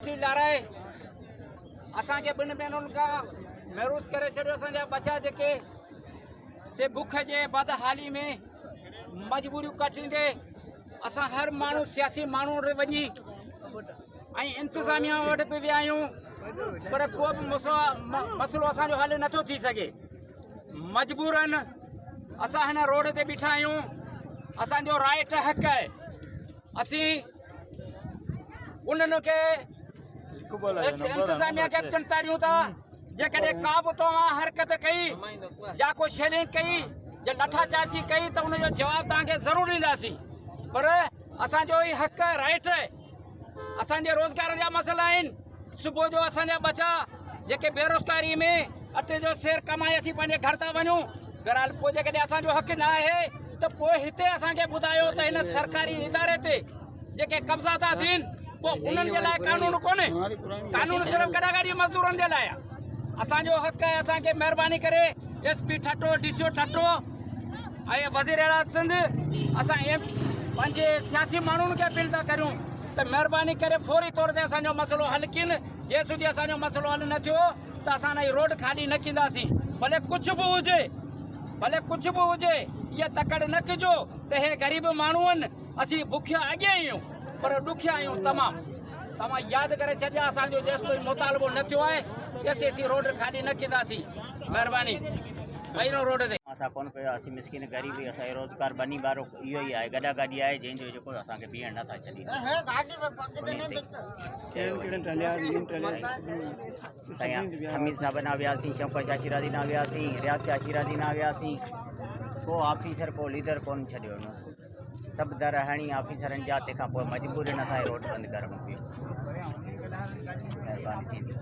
ٿي لارائي اسان کي ٻن مهينن کان محروس ڪري ڇڏيو. اسان جا ٻچا جيڪي سي بک جي بدحالي ۾ مجبوريون ڪاٽيندي اسان هر ماڻهو سياسي ماڻهو وٽ وڃي ۽ انتظاميا وٽ به ويا آهيون، پر ڪو به مسئلو اسان جو حل نٿو ٿي سگهي. مجبورن اسان هن روڊ تي بيٺا آهيون. اسان جو رائٽ حق آهي. اسين انهن کي انتظاميا کي به چمتاريون ٿا، جيڪڏهن ڪا به توهان حرڪت ڪئي يا ڪو شيلنگ ڪئي يا لٺا چارجي ڪئي ته ان جو جواب توهان کي ضرور ڏينداسين. پر اسان جو هي حق رائٽ آهي. اسان جي روزگار جا مسئلا آهن. صبح جو اسان جا ٻچا جيڪي بيروزگاري ۾ اٽي جو سير ڪمائي اسين پنهنجي گهر ٿا وڃون. بهرحال پوء جيڪڏهن اسان جو حق نه آهي ته پوء هتي اسان کي ٻڌايو ته هن سرڪاري اداري تي جيڪي قبضا ٿا ٿين پوء انهن جي لاء قانون ڪونهي؟ قانون صرف گڏا گاڏي مزدورن جي لاء آهي. اسان جو حق آهي. اسان کي مهرباني ڪري S P Thatta, D C O Thatta ۽ وزير اعليٰ سنڌ، اسان پنهنجي سياسي ماڻهن کي اپيل ٿا ڪريون ته مهرباني ڪري فوري طور تي اسان جو مسئلو حل ڪين. جيسين اسان جو مسئلو حل نه ٿيو ته اسان هي روڊ خالي نه ڪنداسين، ڀلي ڪجهه به هجي، ڀلي ڪجهه به هجي. اها تڪڙ نه ڪجو ته هي غريب ماڻهو آهن. اسين بکيا اڳي آهيون پر ڏکيا آهيون تمام. توهان ياد ڪري ڇڏيا، اسان جو جيستائين مطالبو نه ٿيو آهي تيسين اسين روڊ خالي نه ڪنداسين. مهرباني پهريون روڊ تي. اسان ڪونه ڪيو. اسين مسڪين غريب، اسان جو روزگار ٻني ٻارو اهو ئي آهي، گڏا گاڏي آهي، جنهن جو جيڪو اسان کي بيهڻ نٿا ڇڏين. سائين حميد صاحب ڏانهن وياسين، شوڪت شاهه شيرازي ڏانهن وياسين، رياض شاهه شيرازي ڏانهن وياسين، ڪو آفيسر ڪو ليڊر ڪونه ڇڏيو. سڀ در هڻي آفيسرن جا، تنهن کان پوء مجبورين اسان روڊ بند ڪرڻو پيو. مهرباني ٿيندي.